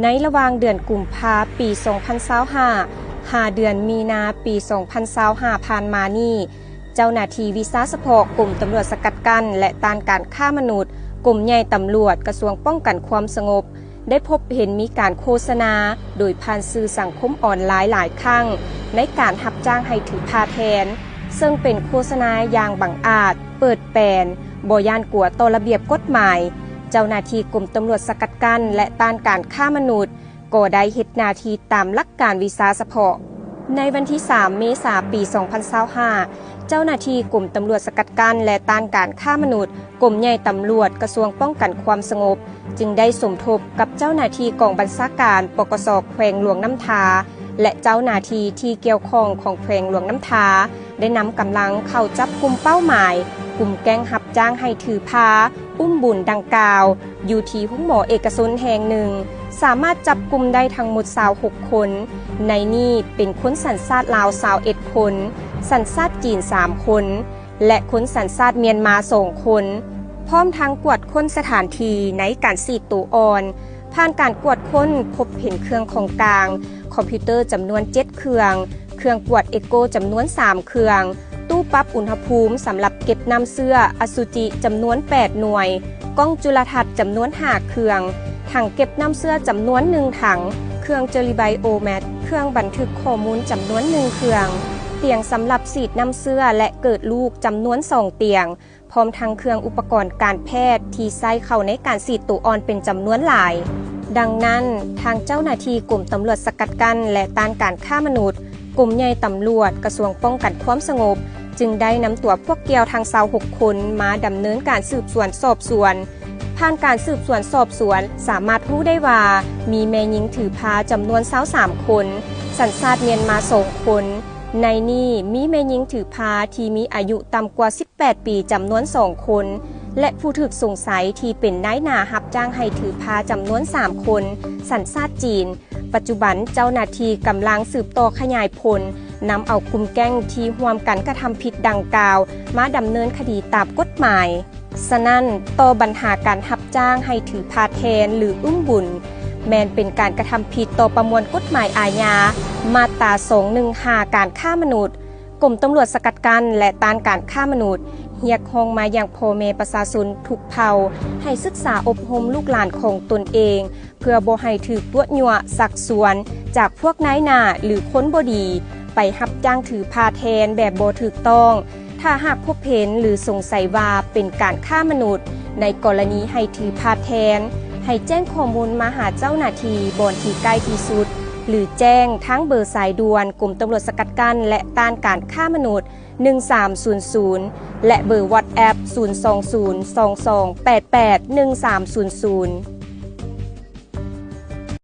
ໃນລະຫວ່າງເດືອນກຸມພາປີສອງພັນຊາວຫ້າ ຫາເດືອນມີນາປີສອງພັນຊາວຫ້າຜ່ານມານີ້, ເຈົ້າໜ້າທີ່ວິຊາສະເພາະກົມຕຳຫຼວດສະກັດກັ້ນ ແລະ ຕ້ານການຄ້າມະນຸດ, ກົມໃຫຍ່ຕຳຫຼວດ, ກະຊວງປ້ອງກັນຄວາມສະຫງົບ ໄດ້ພົບເຫັນມີການໂຄສະນາໂດຍຜ່ານສື່ສັງຄົມອອນລາຍຫຼາຍຄັ້ງ ໃນການຮັບຈ້າງໃຫ້ຖືພາແທນ, ເຊິ່ງເປັນໂຄສະນາຢ່າງບັງອາດ, ເປີດແປນ, ບໍ່ຢ້ານກົວຕໍ່ລະບຽບກົດໝາຍ. ເຈົ້າໜ້າທີ່ກົມຕຳຫຼວດສະກັດກັ້ນ ແລະ ຕ້ານການຄ້າມະນຸດ ກໍໄດ້ເຮັດໜ້າທີ່ຕາມຫຼັກການວິຊາສະເພາະ. ໃນວັນທີສາມ ເມສາ ປີສອງພັນຊາວຫ້າ ເຈົ້າໜ້າທີ່ກົມຕຳຫຼວດສະກັດກັ້ນ ແລະ ຕ້ານການຄ້າມະນຸດ, ກົມໃຫຍ່ຕຳຫຼວດ, ກະຊວງປ້ອງກັນຄວາມສະຫງົບ ຈຶ່ງໄດ້ສົມທົບກັບເຈົ້າໜ້າທີ່ກອງບັນຊາການ ປກສ ແຂວງຫຼວງນ້ຳທາ ແລະ ເຈົ້າໜ້າທີ່ທີ່ກ່ຽວຂ້ອງຂອງແຂວງຫຼວງນ້ຳທາ ໄດ້ນຳກຳລັງເຂົ້າຈັບກຸ່ມເປົ້າໝາຍ, ກຸ່ມແກ້ງຮັບຈ້າງໃຫ້ຖືພາ ອຸ້ມບຸນດັ່ງກ່າວ ຢູ່ທີ່ໂຮງໝໍເອກະຊົນແຫ່ງໜຶ່ງ, ສາມາດຈັບກຸ່ມໄດ້ທັງໝົດຊາວຫົກຄົນ, ໃນນີ້ເປັນຄົນສັນຊາດລາວຊາວເອັດຄົນ, ສັນຊາດຈີນສາມຄົນ ແລະ ຄົນສັນຊາດມຽນມາສອງຄົນ, ພ້ອມທັງກວດຄົ້ນສະຖານທີ່ໃນການສີດໂຕອ່ອນ. ຜ່ານການກວດຄົ້ນພົບເຫັນເຄື່ອງຂອງກາງ, ຄອມພິວເຕີຈຳນວນເຈັດເຄື່ອງ, ເຄື່ອງກວດເອໂກຈຳນວນສາມເຄື່ອງ, ຕູ້ປັບອຸນຫະພູມສຳລັບເກັບນ້ຳເຊື້ອອະສຸຈິຈຳນວນແປດໜ່ວຍ, ກ້ອງຈຸລະທັດຈຳນວນຫ້າເຄື່ອງ, ຖັງເກັບນ້ຳເຊື້ອຈຳນວນໜຶ່ງຖັງ, ເຄື່ອງເຈີລີໄບໂອແມັດ, ເຄື່ອງບັນທຶກຂໍ້ມູນຈຳນວນໜຶ່ງເຄື່ອງ, ຕຽງສຳລັບສີດນ້ຳເຊື້ອ ແລະ ເກີດລູກຈຳນວນສອງຕຽງ, ພ້ອມທັງເຄື່ອງອຸປະກອນການແພດທີ່ໃຊ້ເຂົ້າໃນການສີດໂຕອ່ອນເປັນຈຳນວນຫຼາຍ. ດັ່ງນັ້ນ, ທາງເຈົ້າໜ້າທີ່ກົມຕຳຫຼວດສະກັດກັ້ນ ແລະ ຕ້ານການຄ້າມະນຸດ, ກົມໃຫຍ່ຕຳຫຼວດ, ກະຊວງປ້ອງກັນຄວາມສະຫງົບ ຈຶ່ງໄດ້ນຳຕົວພວກກ່ຽວທັງຊາວຫົກຄົນມາດຳເນີນການສືບສວນສອບສວນ. ຜ່ານການສືບສວນສອບສວນ ສາມາດຮູ້ໄດ້ວ່າມີແມ່ຍິງຖືພາຈຳນວນຊາວສາມຄົນ, ສັນຊາດມຽນມາສອງຄົນ, ໃນນີ້ມີແມ່ຍິງຖືພາທີ່ມີອາຍຸຕ່ຳກວ່າສິບແປດປີຈຳນວນສອງຄົນ ແລະ ຜູ້ຖືກສົງໄສທີ່ເປັນນາຍໜ້າຮັບຈ້າງໃຫ້ຖືພາຈຳນວນສາມຄົນ, ສັນຊາດຈີນ. ປັດຈຸບັນເຈົ້າໜ້າທີ່ກຳລັງສືບຕໍ່ຂະຫຍາຍຜົນ, ນຳເອົາກຸ່ມແກ້ງທີ່ຮ່ວມກັນກະທຳຜິດດັ່ງກ່າວມາດຳເນີນຄະດີຕາມກົດໝາຍ. ສະນັ້ນ, ຕໍ່ບັນຫາການຮັບຈ້າງໃຫ້ຖືພາແທນ ຫຼື ອຸ້ມບຸນ ແມ່ນເປັນການກະທຳຜິດຕໍ່ປະມວນກົດໝາຍອາຍາ ມາດຕາສອງໜຶ່ງຫ້າ ການຄ້າມະນຸດ. ກົມຕຳຫຼວດສະກັດກັ້ນ ແລະ ຕ້ານການຄ້າມະນຸດ ຮຽກຮ້ອງມາຍັງພໍ່ແມ່ປະຊາຊົນທຸກເຜົ່າ ໃຫ້ສຶກສາອົບຮົມລູກຫຼານຂອງຕົນເອງ ເພື່ອບໍ່ໃຫ້ຖືກຕົວະຍົວະຊັກຊວນຈາກພວກນາຍໜ້າ ຫຼື ຄົນບໍ່ດີ ໄປຮັບຈ້າງຖືພາແທນແບບບໍ່ຖືກຕ້ອງ. ຖ້າຫາກພົບເຫັນ ຫຼື ສົງໄສວ່າເປັນການຄ້າມະນຸດ, ໃນກໍລະນີໃຫ້ຖືພາແທນ, ໃຫ້ແຈ້ງຂໍ້ມູນມາຫາເຈົ້າໜ້າທີ່ບ່ອນທີ່ໃກ້ທີ່ສຸດ ຫຼື ແຈ້ງທາງເບີສາຍດ່ວນກົມຕຳຫຼວດສະກັດກັ້ນ ແລະ ຕ້ານການຄ້າມະນຸດ ໜຶ່ງສາມສູນສູນ ແລະ ເບີວັອດແອັບ ສູນສອງສູນ ສອງສອງ ແປດແປດ ໜຶ່ງສາມສູນສູນ.